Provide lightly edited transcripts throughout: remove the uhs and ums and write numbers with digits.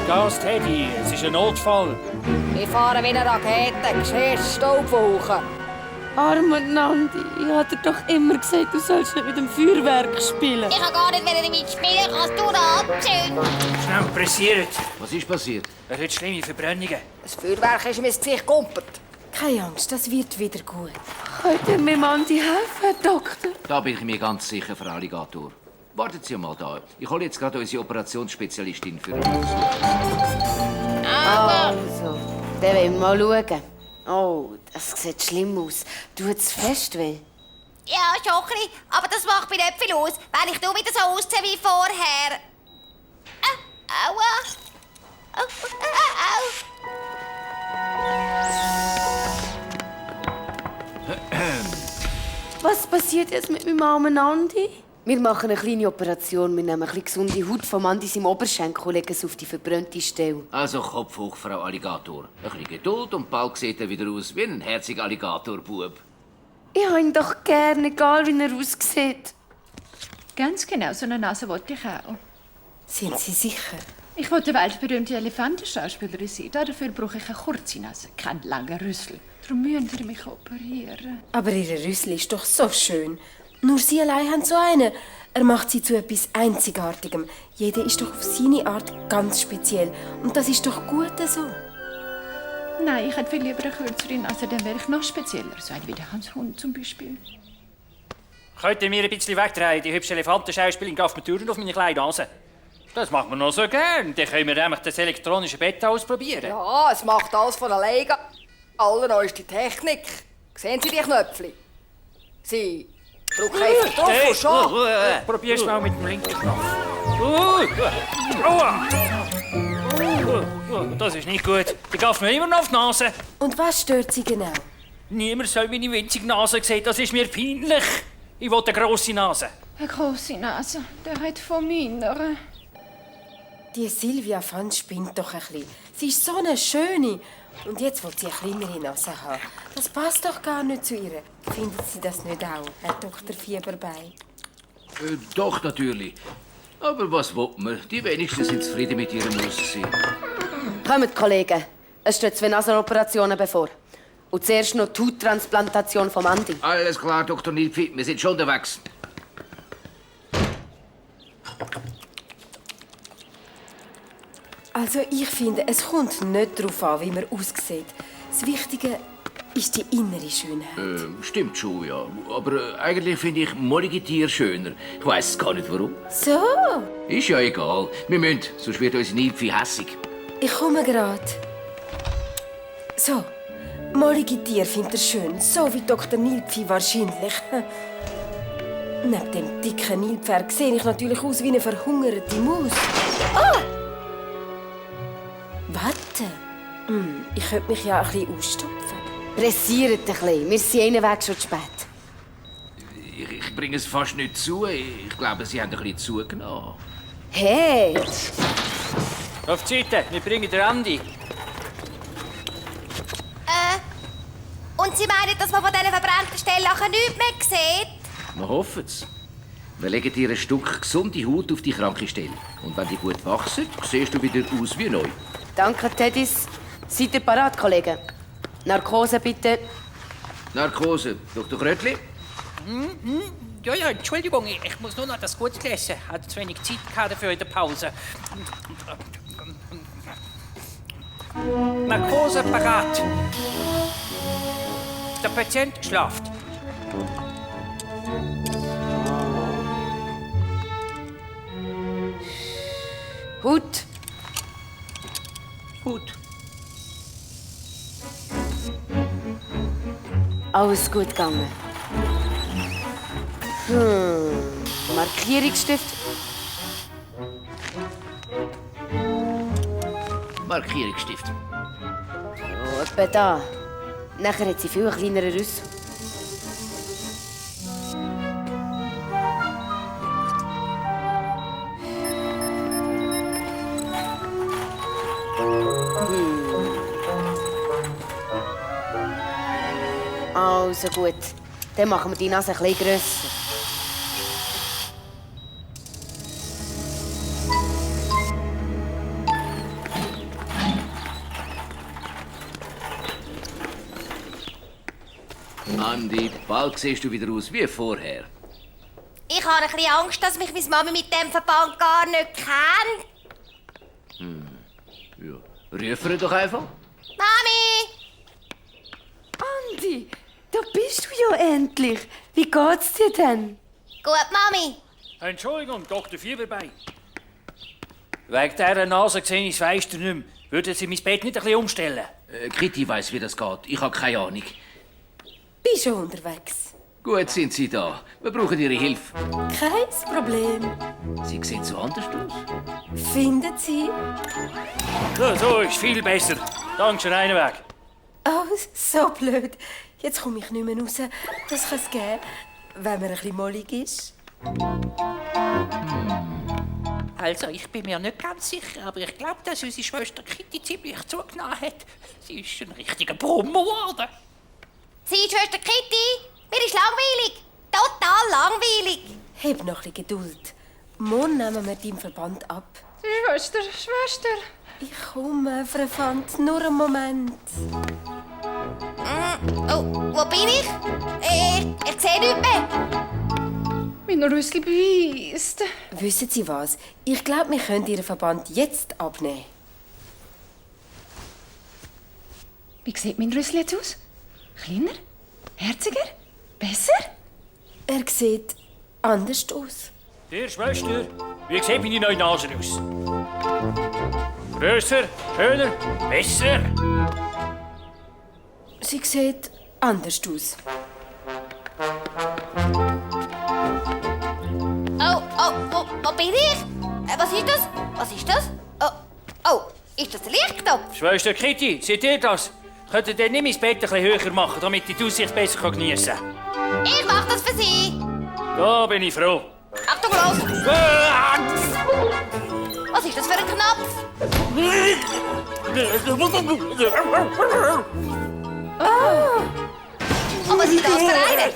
Gas, Teddy. Es ist ein Notfall. Ich fahre wie eine Rakete. Siehst Staubwolken. Armer Nandi, ich hatte dir doch immer gesagt, du sollst nicht mit dem Feuerwerk spielen. Ich kann gar nicht mehr damit spielen, kannst du noch abzünden? Schnell pressiert. Was ist passiert? Er hat schlimme Verbrennungen. Das Feuerwerk ist mir ins Gesicht gekumpelt. Keine Angst, das wird wieder gut. Könnt ihr mir Nandi helfen, Herr Doktor? Da bin ich mir ganz sicher, Frau Alligator. Warten Sie mal da. Ich hole jetzt gerade unsere Operationsspezialistin für den Besuch. Also, dann wollen wir mal schauen. Oh, das sieht schlimm aus. Tut's fest weh? Ja, schon ein bisschen, aber das macht mir nicht viel aus, wenn ich nur wieder so aussehe wie vorher. Aua. Au. Was passiert jetzt mit meinem armen Nandi? Wir machen eine kleine Operation. Wir nehmen ein bisschen gesunde Haut vom Andi im Oberschenkel und legen es auf die verbrannte Stelle. Also Kopf hoch, Frau Alligator. Ein bisschen Geduld und bald sieht er wieder aus wie ein herziger Alligatorbub. Ich habe ihn doch gern, egal wie er aussieht. Ganz genau, so eine Nase wollte ich auch. Sind Sie sicher? Ich wollte eine weltberühmte Elefantenschauspielerin sein. Dafür brauche ich eine kurze Nase, keinen langen Rüssel. Darum müssen Sie mich operieren. Aber Ihre Rüssel ist doch so schön. Nur Sie allein haben so einen. Er macht Sie zu etwas Einzigartigem. Jeder ist doch auf seine Art ganz speziell. Und das ist doch gut so. Nein, ich hätte viel lieber eine kürzere Nase, dann wäre ich noch spezieller. So eine wie der Hans Hund zum Beispiel. Könnt ihr mir ein bisschen wegdrehen? Die hübsche Elefantenschauspielerin darf mir Türen auf meine kleine Nase. Das macht man noch so gern. Dann können wir nämlich das elektronische Bett ausprobieren. Ja, es macht alles von alleine. Allerneueste Technik. Sehen Sie die Knöpfchen? Sie drücken einfach drauf und schon. Probier's mal mit dem linken Knopf. Das ist nicht gut. Die greift mir immer noch auf die Nase. Und was stört Sie genau? Niemand soll meine winzige Nase sehen. Das ist mir peinlich. Ich will eine grosse Nase. Eine grosse Nase, der hat von meiner. Die Silvia Fanz spinnt doch ein bisschen. Sie ist so eine Schöne. Und jetzt will sie eine kleinere Nase haben. Das passt doch gar nicht zu ihr. Findet Sie das nicht auch, Herr Dr. Fieberbein? Doch, natürlich. Aber was will man? Die wenigsten sind zufrieden mit ihrem Aussehen. Kommt, Kollegen. Es stehen 2 Nasenoperationen bevor. Und zuerst noch die Hauttransplantation vom Andi. Alles klar, Dr. Nilpfi. Wir sind schon unterwegs. Also ich finde, es kommt nicht darauf an, wie man aussieht. Das Wichtige ist die innere Schönheit. Stimmt schon, ja. Aber eigentlich finde ich mollige Tiere schöner. Ich weiss gar nicht, warum. So, Ist ja egal. Wir müssen, sonst wird unsere Nilpfi hässig. ich komme gerade. So, mollige Tiere findet er schön, so wie Dr. Nilpfi wahrscheinlich. Neben dem dicken Nilpferd sehe ich natürlich aus wie eine verhungerte Maus. Ah! Warte. Ich könnte mich ja ein bisschen ausstopfen. Pressiert ein bisschen. Wir sind einen Weg schon zu spät. Ich bringe es fast nicht zu. Ich glaube, Sie haben ein bisschen zugenommen. Hey! Auf die Seite, wir bringen den Andi. Und Sie meinen, dass man von diesen verbrannten Stellen nachher nichts mehr sieht? Wir hoffen es. Wir legen dir ein Stück gesunde Haut auf die kranke Stelle. Und wenn die gut wachsen, siehst du wieder aus wie neu. Danke, Teddys. Seid ihr parat, Kollegen? Narkose, bitte. Narkose. Dr. Krötli? Ja, Entschuldigung, ich muss nur noch das gut essen. Ich hatte zu wenig Zeit dafür in der Pause. Narkose parat. Der Patient schlaft. Hut. Gut. Alles gut gegangen. Markierungsstift. Markierungsstift. Oh, etwa da. Nachher hat sie viel kleinere Rüssel. Also gut. Dann machen wir die Nase ein bisschen grösser. Andi, bald siehst du wieder aus wie vorher. Ich habe ein bisschen Angst, dass mich meine Mami mit dem Verband gar nicht kennt. Ja, rufen wir doch einfach. Mami! Andi, da bist du ja endlich. Wie geht's dir denn? Gut, Mami. Entschuldigung, Dr. Fieberbein. Wegen dieser Nase sehe ich das Fenster nicht mehr. Würden Sie mein Bett nicht ein bisschen umstellen? Kitty weiss, wie das geht. Ich habe keine Ahnung. Bin schon unterwegs. Gut sind Sie da. Wir brauchen Ihre Hilfe. Kein Problem. Sie sehen so anders aus. Finden Sie? So ist viel besser. Danke schön, einen Weg. Oh, so blöd. Jetzt komme ich nicht mehr raus. Das kann es geben, wenn man ein bisschen mollig ist. Also, ich bin mir nicht ganz sicher, aber ich glaube, dass unsere Schwester Kitty ziemlich zugenommen hat. Sie ist ein richtiger Brummer geworden. Sie, Schwester Kitty, mir ist langweilig. Total langweilig. Hab noch ein bisschen Geduld. Morgen nehmen wir deinen Verband ab. Schwester. Ich komme, Verfand, nur einen Moment. Oh, wo bin ich? Ich sehe nichts mehr. Mein Rüssel beisst. Wissen Sie was? Ich glaube, wir können Ihren Verband jetzt abnehmen. Wie sieht mein Rüssel jetzt aus? Kleiner? Herziger? Besser? Er sieht anders aus. Dir, Schwester, wie sieht meine neue Nase aus? Grösser, schöner, besser? Sie sieht anders aus. Wo bin ich? Was ist das? Was ist das? Oh, ist das der Lichtknopf? Schwester Kitty, seht ihr das? Könnt ihr nicht mein Bett ein bisschen höher machen, damit ich die Aussicht besser geniessen kann? Ich mach das für Sie. Da bin ich froh. Achtung, los! Was ist das für ein Knopf? Oh, was ist das für eine?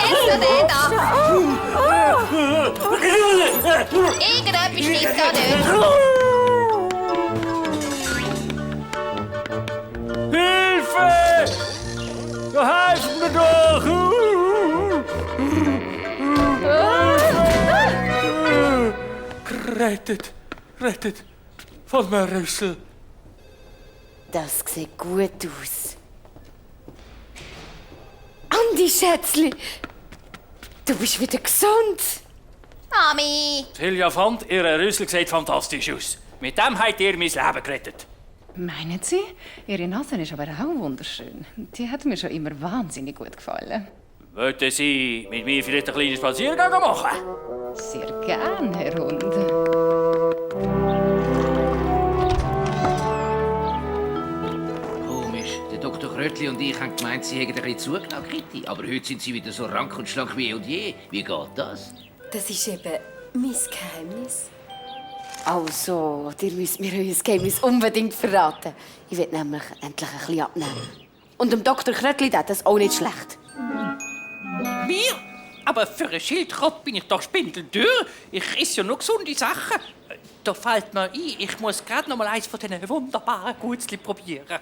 Kennst du den da? Irgendetwas stimmt da nicht. Hilfe! Da helft mir doch! Rettet von mir, Rüssel. Das sieht gut aus. Andi, Schätzli, du bist wieder gesund. Mami! Silja fand, ihr Rüssel sieht fantastisch aus. Mit dem habt ihr mein Leben gerettet. Meinen Sie? Ihre Nase ist aber auch wunderschön. Die hat mir schon immer wahnsinnig gut gefallen. Wollten Sie mit mir vielleicht einen kleinen Spaziergang machen? Sehr gern, Herr Hund. Komisch. Der Dr. Krötli und ich haben gemeint, Sie hätten ein bisschen zugenommen, Kitty. Aber heute sind Sie wieder so rank und schlank wie eh und je. Wie geht das? Das ist eben mein Geheimnis. Also, ihr müsst mir euer Geheimnis unbedingt verraten. Ich will nämlich endlich ein bisschen abnehmen. Und dem Dr. Krötli tut das auch nicht schlecht. Mir? Aber für einen Schildkröte bin ich doch spindeldürr. Ich esse ja nur gesunde Sachen. Da fällt mir ein, ich muss gerade noch mal eins von diesen wunderbaren Gutzli probieren.